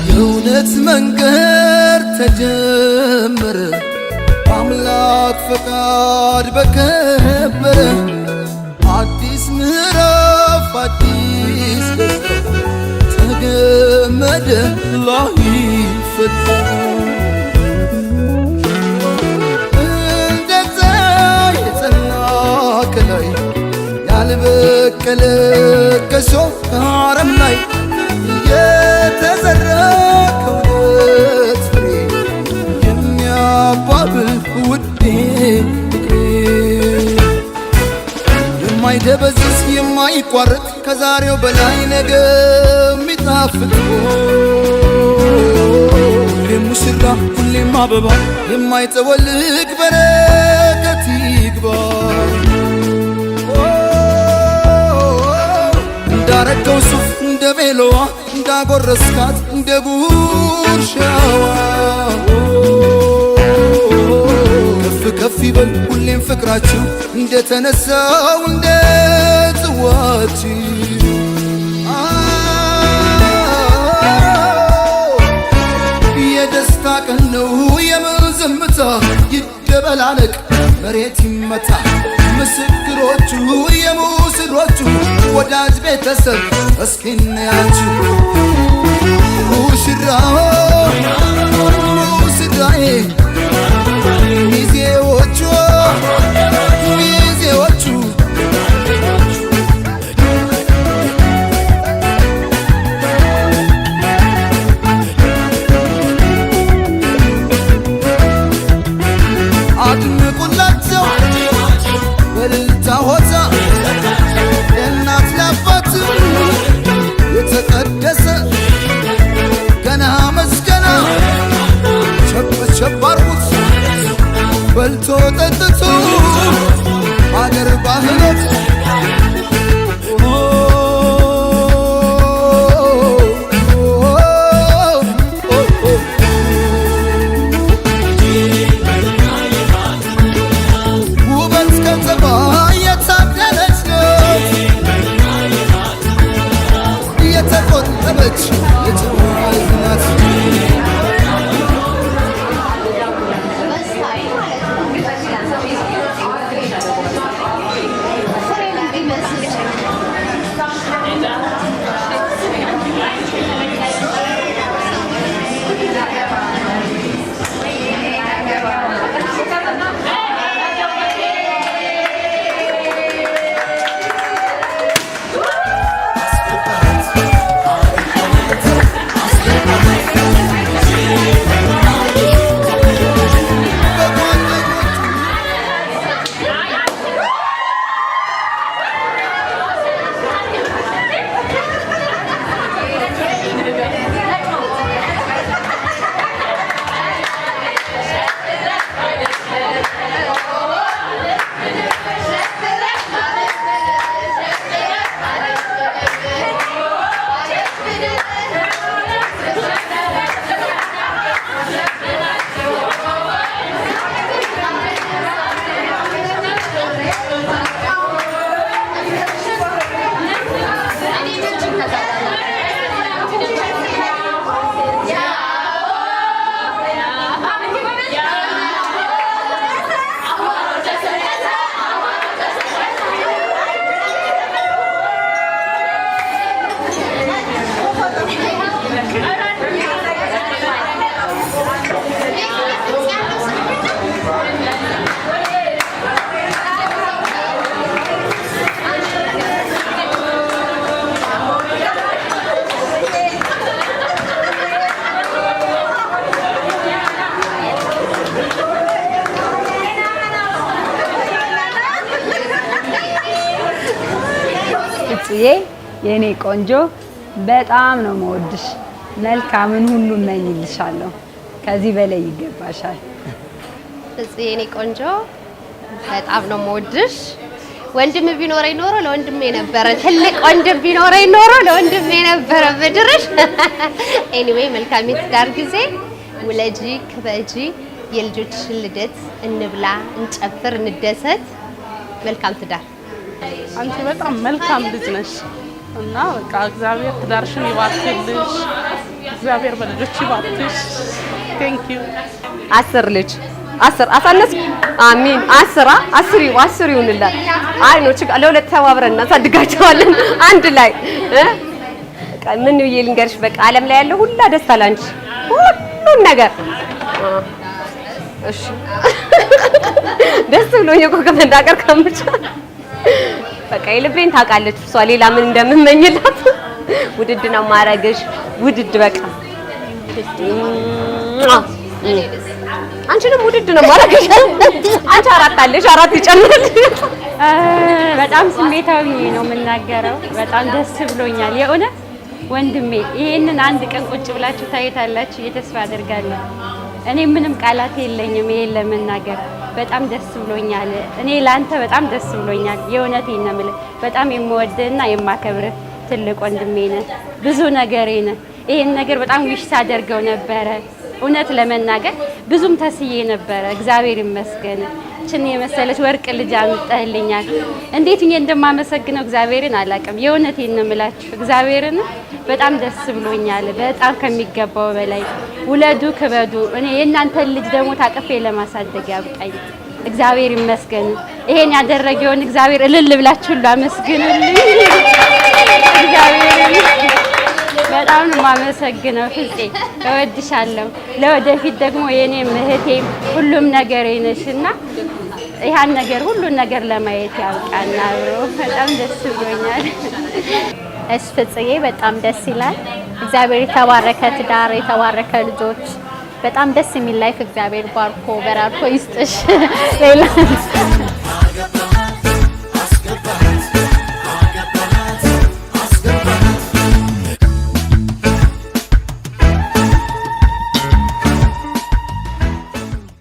የእውነት መንገድ ተጀመረ፣ በአምላክ ፈቃድ በከበረ አዲስ ምዕራፍ አዲስ ደስታ ተገመደ ላይፈታ። እንደ ፀሐይ የጸና ከላይ ያልበቀለ ከሾህ አረም ላይ የተዘራ ከእውነት ፍሬ የሚያባብል ውዴ ፍቅሬ፣ የማይደበዝዝ የማይቋረጥ ከዛሬው በላይ ነገ የሚጣፍጥ፣ ሁሌም ሙሽራ ሁሌም አበባ የማይጠወልቅ በረከት ይግባ። እንዳረገው ሱፍ እንደ ቤሎዋ፣ እንዳጎረስካት እንደ ጉርሻዋ፣ ከፍ ከፍ ይበል ሁሌም ፍቅራችሁ እንደተነሳው እንደ ጽዋችሁ። የደስታ ቀን ነው የምን ዝምታ፣ ይደበላለቅ መሬት ይመታ። ምስክሮቹ የሙሽሮቹ ወዳጅ ቤተሰብ እስኪ እንያችሁ። ሙሽራው ሙሽራዬ፣ ሚዜዎቹ ሚዜዎቹ። አድምቁላቸው በእልልታ ሆታ፣ ለእናት ለአባት የተቀደሰ ገና መስገና። ቸብ ቸብ አርጉት በልቶ ጠጥቶ አገር ባህሎት። ውበት ከተማ የታደለች ናት፣ የተቆጠበች የጨዋ ናት። ፍጽዬ የኔ ቆንጆ በጣም ነው መወድሽ። መልካምን ሁሉ እመኝልሻለሁ። ከዚህ በላይ ይገባሻል። ፍጽ የኔ ቆንጆ፣ በጣም ነው የምወድሽ። ወንድም ቢኖረኝ ኖሮ ለወንድሜ ነበረ፣ ትልቅ ወንድም ቢኖረኝ ኖሮ ለወንድሜ ነበረ ምድርሽ። Anyway፣ መልካም የትዳር ጊዜ፣ ውለጂ፣ ክበጂ፣ የልጆችሽን ልደት እንብላ፣ እንጨፍር፣ እንደሰት። መልካም ትዳር። አንቺ በጣም መልካም ልጅ ነሽ እና በቃ እግዚአብሔር ትዳርሽን ይባርክልሽ። እግዚአብሔር በልጆች ይባርክሽ። Thank you። 10 ልጅ፣ 10 አሳነስኩ። አሚን። 10 10 ይሁንላት። አይ ነው ችግር፣ ለሁለት ተባብረን እናሳድጋቸዋለን አንድ ላይ እ በቃ ምን ብዬ ልንገርሽ፣ በቃ ዓለም ላይ ያለው ሁላ ደስታ ላንቺ፣ ሁሉን ነገር። እሺ፣ ደስ ብሎኝ እኮ ከመናገር ከምቻል በቃ የልቤን ታውቃለች እሷ ሌላ ምን እንደምመኝላት። ውድድ ነው ማረግሽ፣ ውድድ በቃ። አንቺንም ውድድ ነው ማረግሽ። አንቺ አራት አለሽ፣ አራት ይጨምራል። በጣም ስሜታዊ ነው የምናገረው። በጣም ደስ ብሎኛል የእውነት ወንድሜ። ይሄንን አንድ ቀን ቁጭ ብላችሁ ታዩታላችሁ ተስፋ አደርጋለሁ። እኔ ምንም ቃላት የለኝም ይሄን ለመናገር። በጣም ደስ ብሎኛል። እኔ ለአንተ በጣም ደስ ብሎኛል። የእውነቴን ነው የምልህ። በጣም የምወድህና የማከብርህ ትልቅ ወንድሜ ነህ፣ ብዙ ነገሬ ነህ። ይሄን ነገር በጣም wish ሳደርገው ነበረ። እውነት ለመናገር ብዙም ተስዬ ነበረ። እግዚአብሔር ይመስገን ችን የመሰለች ወርቅ ልጅ አምጥተህልኛል። እንዴት እኔ እንደማመሰግነው እግዚአብሔርን አላውቅም። የእውነቴን ነው የምላችሁ። እግዚአብሔርን በጣም ደስ ብሎኛል። በጣም ከሚገባው በላይ። ውለዱ፣ ክበዱ። እኔ የእናንተን ልጅ ደግሞ ታቅፌ ለማሳደግ ያብቃኝ። እግዚአብሔር ይመስገን። ይሄን ያደረገውን እግዚአብሔር እልል ብላችሁ ሁሉ አመስግኑልኝ። እግዚአብሔርን በጣም ነው የማመሰግነው። ፍፄ እወድሻለሁ። ለወደፊት ደግሞ የኔም እህቴም ሁሉም ነገሬ ነሽ እና ያን ነገር ሁሉን ነገር ለማየት ያብቃና አብሮ። በጣም ደስ ብሎኛል። እሺ ፍጽዬ፣ በጣም ደስ ይላል። እግዚአብሔር የተባረከ ትዳር፣ የተባረከ ልጆች፣ በጣም ደስ የሚል life እግዚአብሔር ባርኮ በራርኮ ይስጥሽ። ሌላ